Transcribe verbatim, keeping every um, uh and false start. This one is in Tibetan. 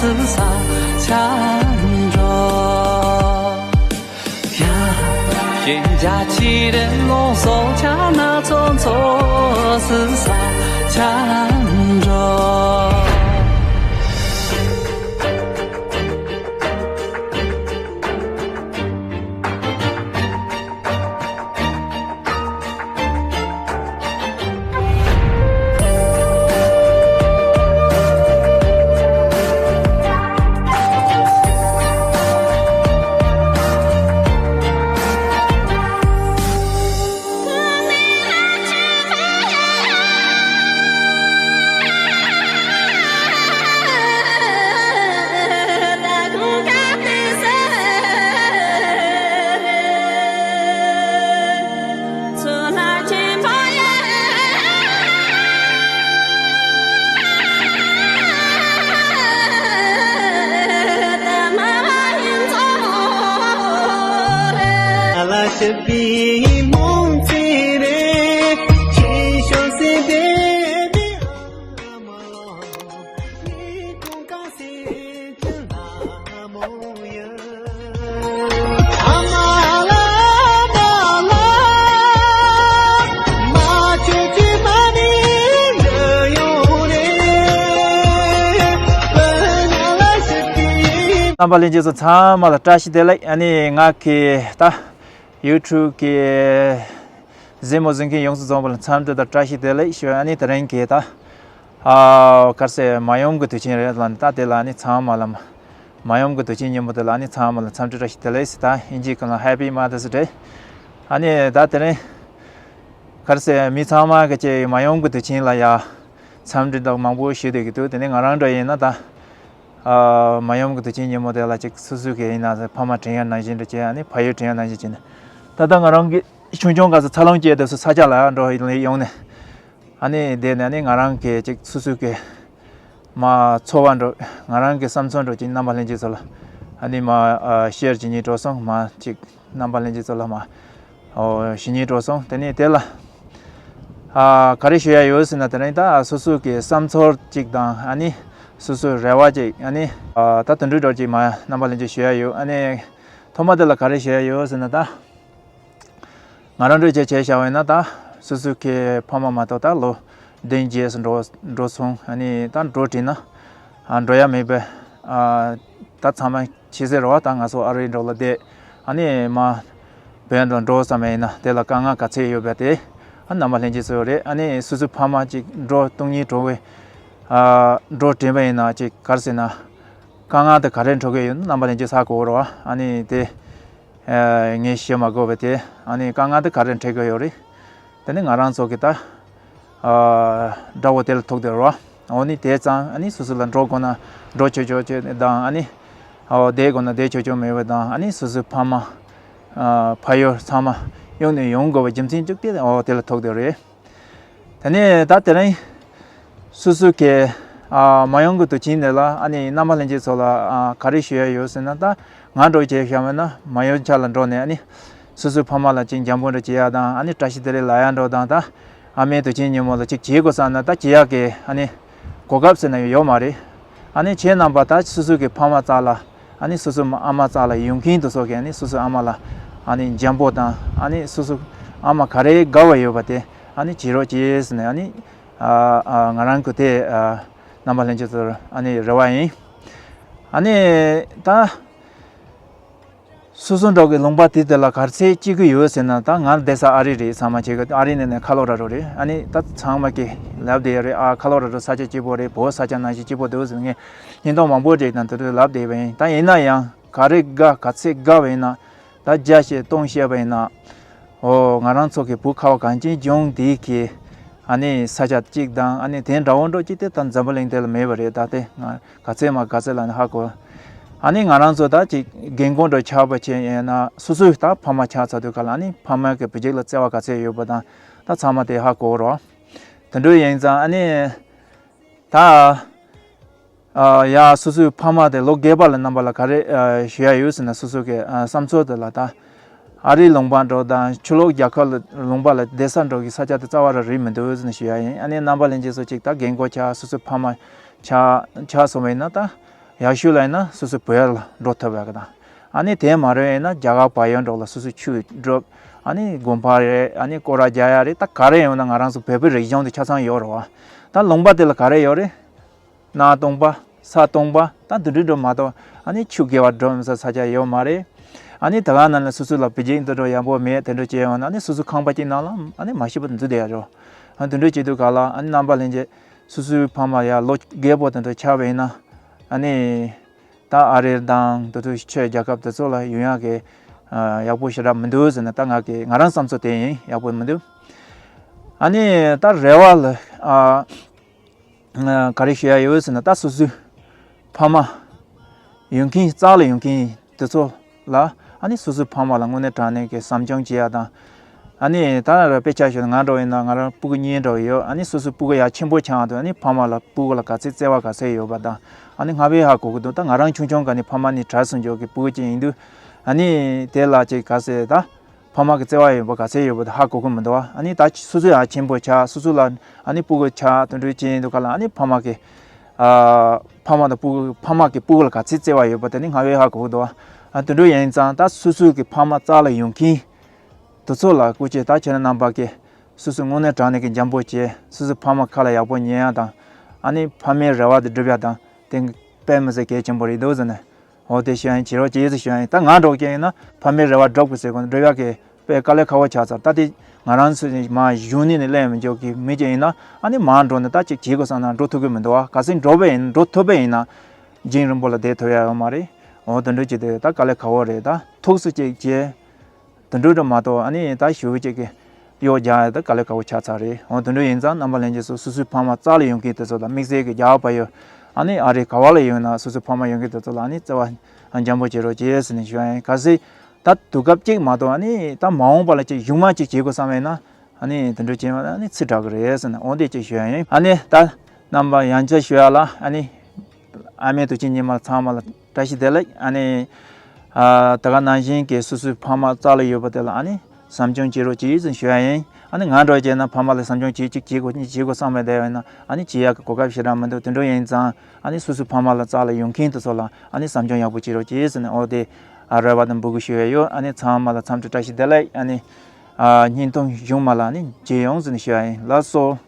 ས་ཆ་འགྲོ། ཡ། ཞེན་བྱ་ཕྱིར་ལོག་སོགས་ཆ་སྣ་ཚོགས་ཚོགས་སུ་ས་ཆ་འགྲོ། རྣམ་པ་ལྷན་རྒྱས་ཚོ་ཚང་མ་ལ་བཀྲ་ཤིས་བདེ་ལེགས། ཨ་ནི་ང་གི་ད་ཡུ་ཊུབ་གི་གཟིགས་མོ་གཟིགས་མཁན་ཡོངས་སུ་རྫོགས་པ་ལ་འཚམས་འདྲི་དང་བཀྲ་ཤིས་བདེ་ལེགས་ཞུ། ཨ་ནི་དེ་རིང་གི་ད་ཨ་ག་རེ་ཟེར་མ་ཡུམ་གྱི་དུས་ཆེན་རེད་ལ། ད་དེ་ལ་ཨ་ནི་ཚང་མ་ལ་མ་ཡུམ་གྱི་དུས་ཆེན་ཉིན་མོ་དེ་ལ་ཨ་ནི་ཚང་མ་ལ་འཚམས་འདྲི་བཀྲ་ཤིས་བདེ་ལེགས་ཟེར། ད་ཨིན་ཇིའི་སྐད་ལ་Happy Mother's Day། ཨ་ནི་ད་དེ་རིང་ག་རེ་ཟེར་མི་ཚང་མ་གི་ཅིག་མ་ཡུམ་གྱི་དུས་ཆེན་ལ་ཡ་འཚམས་འདྲི་དང་མང་པོ་ཞུ་བསྡད་ཀྱི་འདུག་དེ་ནས་ང་རང་འདྲ་ཡིན་ན་ད་ཨ་མ་ཡུམ་གྱི་དུས་ཆེན་ཉིན་མོ་དེ་ལ་ཅིག་སོ་སོ་གི་ཡིན་ན་ཕ་མ་དྲན་ཡ་ནང་བཞིན་འདྲ་བྱས། ཨ་ནི་ཕ་ཡུལ་དྲན་ཡ་ནང་བཞིན་བྱས་ནས་ད་ལྟ་ང་རང་གི་ཆུང་ཆུང་སྐབས་སུ་འཚར་ལོངས་སྐྱེས་དུས་སུ་ས་ཆ་ལ་འགྲོ་ཡོང་ནས། ཨ་ནི་དེ་ནས་ཨ་ནི་ང་རང་གི་ཅིག་སོ་སོ་གི་མ་ཚོར་བ་འདྲ་ང་རང་གི་བསམ་ཚུལ་འདྲ་ཅིག་རྣམ་པ་ལྷན་རྒྱས་ཚོ་ལ་ཨ་ནི་མ་ཨ་ཤེར་བྱེད་སྙིང་འདོད་སོང་། མ་ཅིག་རྣམ་པ་ལྷན་རྒྱས་ཚོ་ལ་མ་ཨོ་ཞུ་སྙིང་འདོད་སོང་། དེ་ནས་དེ་ལ་ཨ་ག་རེ་ཞུ་ཡ་ཡོད་ཟེར་ན། དེ་རིང་ད་སོ་སོ་གི་བསམ་ཚུལ་ཅིག་དང་ཨ་ནི་སོ་སོའི་རེ་བ་ཅིག་ཨ་ནི་ཨ་ད་དུད་འགྲོའི་འགྲོ་ཅིག་མ་རྣམ་པ་ལྷན་རྒྱས་ཞུ་ཡ་ཡོད། ཨ་ནི་ཐོག་མ་དེ་ལ་ག་རེ་ཞུ་ཡ་ཡོད་ཟེར་ན་ད། ང་རང་འདྲ་བྱས་བྱས་བཞག་པ་ཡིན་ན་ད་སོ་སོ་གི་ཕ་མ་མ་གཏོགས་ད་ལོ་བདུན་བརྒྱད་སུ་འགྲོ་འགྲོ་སོང་། ཨ་ནི་ད་འགྲོ་དྲན་ན་ཨ་འགྲོ་ཡ་མེད་པས། ཨ་ད་ཚང་མ་ཕྱི་གསལ་རེད་བ། ད་ང་ཚོ་ཨ་རིའི་འགྲོ་ལ་བསྡད། ཨ་ནི་མ་བོད་ལ་འགྲོ་བསམ་པ་ཡིན་ན་དེ་ལ་དཀའ་ངལ་ག་ཚད་ཡོད་པ་དེ་ཨ་རྣམ་པ་ལྷན་རྒྱས་ཚོ་རེད། ཨ་ནི་སོ་སོའི་ཕ་མ་ཅིག་འགྲོ་སྟོང་ཉིད་འགྲོ་བའི་ཨ་འགྲོ་དྲན་པ་ཡིན་ན་ཅིག་ག་རེ་ཟེར་ན་དཀའ་ངལ་དེ་ག་རེ་འཕྲད་ཀྱི་ཡོད་ན་རྣམ་པ་ལྷན་རྒྱས་ཧ་གོ་རོགས། ཨ་ནི་དེ། ཨ་ངས་བཤད་མ་དགོས་པ་དེ་ཨ་ནི་དཀའ་ངལ་དེ་ག་རེ་འཕྲད་ཀྱི་ཡོད་རེད། དེ་ནི་ང་རང་ཚོ་གི་ད་ཨ་དགྲ་བོ་དེ་ལ་ཐུག་དེ་རོ། འོ་ནི་དེ་ཙང་ཨ་ནི་སོ་སོ་ལ་འགྲོ་དགོས་ན་འགྲོ་ཆོག་ཆོག་ཆོག་དང་ཨ་ནི་འོ་བསྡད་དགོས་ན་བསྡད་ཆོག་ཆོག་མེད་པ་དང་ཨ་ནི་སོ་སོའི་ཕ་མ་ཨ་ཕ་ཡུལ་ཚང་མ་གཡུག་ནས་ཡོང་དགོས་པ་རྒྱུ་མཚན་གཅིག་དེ་འོ་དེ་ལ་ཐུག་དེ་རེད། དེ་ནས་ད་དེ་རིང་སོ་སོ་གི་ཨ་མ་ཡུམ་གྱི་དུས་ཆེན་འདི་ལ་ཨ་ནི་རྣམ་པ་ལྷན་རྒྱས་ཚོ་ལ་ཨ་ག་རེ་ཞུ་ཡ་ཡོད་ཟེར་ན། ད་ང་འདྲ་བྱས་བཞག་པ་ན་མ་ཡུམ་ཆ་ལ་འགྲོ་ནས་ཨ་ནི་སོ་སོའི་ཕ་མ་ལ་ཅིག་འཇམ་པོ་འདྲ་བྱེད་ཡ་དང་ཨ་ནི་བཀྲ་ཤིས་བདེ་ལེགས་ལབ་ཡ་འདྲ་དང་། ད་ཨ་མའི་དུས་ཆེན་ཉིན་མོ་ལ་ཅིག་བྱེད་དགོས་བསམ་ན་ད་བྱེད་ཡ་གི་ཨ་ནི་གོ་སྐབས་ཟེར་ན་ཡོད་མ་རེད། ཨ་ནི་ཁྱེད་རྣམ་པ་ད་སོ་སོ་གི་ཕ་མ་རྩ་ལ་ཨ་ནི་སོ་སོ་ཨ་མ་རྩ་ལ་ཡོང་མཁན་དེ་ཚོ་གིས་ཨ་ནི་སོ་སོའི་ཨ་མ་ལ་ཨ་ནི་འཇམ་པོ་དང་ཨ་ནི་སོ་སོ་ཨ་མ་ག་རེ་དགའ་བ་ཡོད་པ་དེ་ཨ་ནི་བྱེད་རོགས་བྱེད་ཟེར་ནས་ཨ་ནི་ཨ་ཨ་ང་རང་གི་དེ་ཨ་རྣམ་པ་ལྷན་རྒྱས་ཚོར་ཨ་ནི་རེ་བ་ཡིན། ཨ་ནི་ད་སོ་སོ་འགྲོ་གི་ལུང་པ་དེ་དེ་ལ་ག་ཚད་སྐྱིད་གི་ཡོད་ཟེར་ན། ད་ང་བསྡད་ས་ཨ་རི་རེད། ཚང་མ་བྱེད་གི་ཨ་རི་ནས་ནས་ཁ་ལོ་ར་རོ་རེད། ཨ་ནི་ད་ཚང་མ་གི་ལབ་བསྡད་ཡོད་རེད། ཨ་ཁ་ལོ་ར་རོ་ས་ཆ་སྐྱིད་པོ་རེད། བོད་ས་ཆ་ནང་བཞིན་སྐྱིད་པོ་འདུག་ཟེར་ངས་ཉིན་ཐོག་མང་པོ་ཅིག་དང་དེ་དུས་ལབ་བསྡད་པ་ཡིན། ད་ཡིན་ན་ཡང་ག་རེ་དགའ་ག་ཚད་དགའ་བ་ཡིན་ན་ད་བརྒྱ་བཤད་སྟོང་བཤད་པ་ཡིན་ན། ཨོ་ང་རང་ཚོ་གི་བོད་ཁ་བ་གངས་ཅན་ལྗོངས་འདི་གི་ཨ་ནི་ས་ཆ་གཅིག་དང་ཨ་ནི་དེ་འདྲ་བོ་འགྲོ་གཅིག་དེ་ད་འཛམ་བུ་གླིང་དེ་ལ་མེད་པ་རེད། ད་དེ་ང་ག་ཚད་མ་ག་ཚད་ལ་ནི་ཧ་གོ། ཨ་ནི་ང་རང་ཚོ་ད་ཅིག་རྒན་གོག་འདྲ་ཆགས་པ་བྱས་ཡིན་ན་སོ་སོའི་ད་ཕ་མ་ཆགས་ཚར་དུས་ག་ལ་ཨ་ནི་ཕ་མ་གི་བུ་རྒྱུད་ལ་བརྩེ་བ་ག་ཚད་ཡོད་པ་དང་ད་ཚང་མ་དེ་ཧ་གོ་རོགས། དེ་འདྲ་ཡིན་ཙང་ཨ་ནི། ད། ཨ་ཡ་སོ་སོའི་ཕ་མ་དེ་ལོ་རྒས་པ་ལ་རྣམ་པ་ལ་ག་རེ་ཨ་ཞུ་ཡ་ཡོད་ཟེར་ན། སོ་སོ་གི་ཨ་བསམ་ཚུལ་དེ་ལ་ད། ཨ་རིའི་ལུང་པ་འགྲོ་དང་ཕྱི་ལོགས་རྒྱལ་ཁབ་ལ་ལུང་པ་ལ་བསྡད་ས་འགྲོ་གི་ས་ཆ་དེ་རྩ་བ་རང་རིག་མི་འདུག་ཟེར་ནས་ཞུ་ཡ་ཡིན། ཨ་ནི་རྣམ་པ་ལྷན་རྒྱས་ཚོ་ཅིག་ད་རྒན་གོག་ཆགས་སོ་སོའི་ཕ་མ་ཆགས་ཆགས་སོང་བ་ཡིན་ན་ད། ཡག་ཤོས་ལ་ཡིན་ན་སོ་སོའི་བོད་ལ་འགྲོ་ཐུབ་ཡག་གི་དང་། ཨ་ནི་དེ་མ་རེད་ཡིན་ན་རྒྱ་གར་བལ་ཡུལ་འགྲོ་ལ་སོ་སོའི་ཆོས་སྒྲུབ། ཨ་ནི་དགོན་པ་རེད། ཨ་ནི་སྐོར་ར་རྒྱག་ཡག་རེད། ད་ག་རེ་ཡོང་ན་ང་རང་ཚོ་བོད་པའི་རིག་གཞུང་དེ་ཆ་ཚང་ཡོད་རེད་བ། ད་ལུང་པ་དེ་ལ་ག་རེ་ཡོད་རེད། གནམ་སྟོང་པ། ས་སྟོང་པ། ད་འདི་འདྲ་འགྲོ་མ་གཏོགས་ཨ་ནི་ཆུ་དགེ་བ་འགྲོ་མི་ས་ས་ཆ་ཡོད་མ་རེད། ཨ་ནི་ད་ག་ནང་ལ་སོ་སོ་ལ་བི་ཇི་འདི་འགྲོ་ཡག་པོ་མེད། དེ་འདྲ་བྱས་ཡོང་ན་ཨ་ནི་སོ་སོ་ཁང་པ་གཅིག་ནང་ལ་ཨ་ནི་མ་ཤི་བར་འཛུལ་བསྡད་ཡག་འགྲོ། ཨ་འདི་འདྲ་བྱེད་དུས་ག་ལ་ཨ་ནི་རྣམ་པ་ལྷན་རྒྱས་སོ་སོའི་ཕ་མ་ཡ་ལོ་རྒས་པོ་དེ་འདྲ་ཆགས་པ་ཡིན་ན་ཨ་ནི་ད་ཨ་རི་དང་དེ་ཚོ་ཆོས་རྒྱལ་ཁབ་དེ་ཚོ་ལ་ཡོང་ཡག་གི་ཡག་པོ་ཞེ་དྲག་མི་འདུག་ཟེར་ན། ད་ང་གི་ང་རང་བསམ་ཚུལ་དེ་ཡིན། ཡག་པོ་མི་འདུག། ཨ་ནི་ད་རེ་བ་ལ་ཨ། ག་རེ་ཞུ་ཡ་ཡོད་ཟེར་ན། ད་སོ་སོའི་ཕ་མ་ཡོང་མཁན། རྩ་ལ་ཡོང་མཁན་དེ་ཚོ་ལ་ཨ་ནི་སོ་སོའི་ཕ་མ་ལ་དངོས་གནས་དྲང་གནས་ཀྱི་བསམ་སྐྱོང་བྱེད་ཡ་དང་། ཨ་ནི་ད་དཔེ་ཆ་ཞུ་ན་ང་འདྲ་བོ་ཡིན་ན་ང་རང་སྤུ་གུ་གཉིས་འདྲ་བོ་ཡོད། ཨ་ནི་སོ་སོའི་སྤུ་གུ་ཡ་ཆེན་པོ་ཆགས་དུས་ཨ་ནི་ཕ་མ་ལ་སྤུ་གུ་ལ་ག་ཚད་བརྩེ་བ་ག་ཚད་ཡོད་པ་དང་། ཨ་ནི་སྔ་བའི་ཧ་གོ་གི་འདུག། ད་ང་རང་ཆུང་ཆུང་ག་ནས་ཕ་མ་ནས་གྲྭ་སོང་འཇོག་གི་སྤུ་གུ་ཅིག་ཡིན་དུས་ཨ་ནི་དེ་ལ་ཅིག་ག་ཚད་ད། ཕ་མ་གི་བརྩེ་བ་ཡོད་པ་ག་ཚད་ཡོད་པ་དེ་ཧ་གོ་གི་མི་འདུག་བ། ཨ་ནི་ད་སོ་སོ་ཡང་ཆེན་པོ་ཆགས། སོ་སོ་ལ་ཨ་ནི་སྤུ་གུ་ཆགས། དེ་འདྲ་བྱེད་དུས་ག་ལ་ཨ་ནི་ཕ་མ་གི་ཨ་ཕ་མ་དང་སྤུ་གུ། ཕ་མ་གི་སྤུ་གུ་ལ་ག་ཚད་བརྩེ་བ་ཡོད་པ་དེ་ནི་སྔ་བས་ཧ་གོ་གི་འདུག་བ། ཨ་དེ་འདྲ་ཡིན་ཙང་ད་སོ་སོ་གི་ཕ་མ་རྩ་ལ་ཡོང་མཁན་དེ་ཚོ་ལ་སྐུ་མཁྱེན་ད་ཁྱེད་རང་རྣམ་པ་གིས་སོ་སོ་དངོས་གནས་དྲང་གནས་ཀྱི་འཇམ་པོ་བྱས། སོ་སོ་ཕ་མ་ཁ་ལ་ཡག་པོ་ཉན་ཡ་དང་། ཨ་ནི་ཕ་མའི་རེ་བ་དེ་སྒྲུབ་ཡ་དང་། དེ་དཔེ་མི་སྲིད་གལ་ཆེན་པོ་རེད་འདུག་ཟེར་ནས། འོ་དེ་ཞུ་ཡ་ཡིན། བྱེད་རོགས་བྱེད་ཟེར་ཞུ་ཡ་ཡིན། ད་ང་འདྲ་བོ་ཅིག་ཡིན་ན་ཕ་མའི་རེ་བ་སྒྲུབ་དགོས་ཟེར་གོ་ནས་སྒྲུབ་ཡག་གི་དཔེ་དཀའ་ལས་ཁག་པོ་ཆགས་ཚར། ད་དེ་ང་རང་ཚོ་མ་གཞོན་ནུ་ནས་སླེབས་མི་འཇོག་གི་མི་ཅིག་ཡིན་ན་ཨ་ནི་མར་འགྲོ་ནས་ད་ཅིག་བྱེད་དགོས་བསམ་ན་འགྲོ་ཐུབ་ཀྱི་མི་འདུག་བ། གལ་སྲིད་འགྲོ་བ་ཡིན། འགྲོ་ཐུབ་པ་ཡིན་ན་རྒྱུན་རིང་པོ་ལ་བསྡད་ཐུབ་ཡ་ཡོད་མ་རེད། འོ་དེ་འདྲ་བྱེད་དུས་ད་དཀའ་ལས་ཁག་པོ་རེད། ད་ཐུགས་སུ་ཅིག་བྱས། དུད་འགྲོ་འགྲོ་མ་གཏོགས་ཨ་ནི་ད་ཞུ་བ་ཅིག་གི་གཡོག་རྒྱག་ཡ་ད་དཀའ་ལས་ཁག་པོ་ཆགས་ཚར་རེད། འོ་དུད་འགྲོ་ཡིན་ཙང་རྣམ་པ་ལྷན་རྒྱས་ཚོ་སོ་སོའི་ཕ་མ་རྩ་ལ་ཡོང་མཁན་དེ་ཚོ་དང་དམིགས་བསལ་གྱི་རྒྱ་གར་བལ་ཡུལ་ཨ་ནི་ཨ་རི་ག་བ་ལ་ཡོད་ན་སོ་སོའི་ཕ་མ་ཡོང་མཁན་དེ་ཚོ་ལ་ཨ་ནི་བརྩེ་བ་འཇམ་པོ་བྱེད་རོགས་བྱེད་ཟེར་ནས་ཞུ་ཡ་ཡིན། གལ་སྲིད་ད་དུས་སྐབས་གཅིག་མ་གཏོགས་ཨ་ནི་ད་མ་འོངས་པ་ལ་ཅིག་གཞུག་མ་ཅིག་བྱེད་དགོས་བསམ་ཡིན་ན་ཨ་ནི་དུད་འགྲོ་བྱེད་པ་ཨ་ནི་ཚིག་དྲག་གི་རེད་ཟེར་ནས་འོ་དེ་ཅིག་ཞུ་ཡ་ཡིན། ཨ་ནི་ད་རྣམ་པ་ཡང་བསྐྱར་ཞུ་ཡ་ལ་ཨ་ནི། ཨ་མའི་དུས་ཆེན་ཉི་མ་ཚང་མ་ལ་བཀྲ་ཤིས་བདེ་ལེགས། ཨ་ནི། ཨ་ད་ག་ནང་བཞིན་གྱི་སོ་སོའི་ཕ་མ་རྩ་ལ་ཡོད་པ་དེ་ལ་ཨ་ནི་བསམ་སྐྱོང་བྱེད་རོགས་གྱིས་ཟེར་ཞུ་ཡ་ཡིན། ཨ་ནི་ང་འདྲ་བྱས་ན་ཕ་མ་ལ་བསམ་སྐྱོང་བྱེད་ཅིག་བྱེད་དགོས་གཉིས་བྱེད་དགོས་བསམ་པའི་བསྡད་ཡོད་ན་ཨ་ནི་བྱེད་ཡག་གི་གོ་སྐབས་ཞེ་དྲག་མི་འདུག། དེ་འདྲ་ཡིན་ཙང་ཨ་ནི་སོ་སོའི་ཕ་མ་ལ་རྩ་ལ་ཡོང་མཁན་དེ་ཚོ་ལ་ཨ་ནི་བསམ་སྐྱོང་ཡག་པོ་བྱེད་རོགས་གྱིས་ཟེར་ནས་འོ་དེ་ཨ་རེ་བ་དང་འབོད་སྐུལ་ཞུ་ཡ་ཡོད། ཨ་ནི་ཚང་མ་ལ་འཚམས་འདྲི་བཀྲ་ཤིས་བདེ་ལེགས། ཨ་ནི། ཨ་བརྙན་ཐུང་གཞུག་མ་ལ་ཨ་ནི་མཇལ་ཡོང་ཟེར་ནས་ཞུ་ཡ་ཡིན། ལགས་སོ།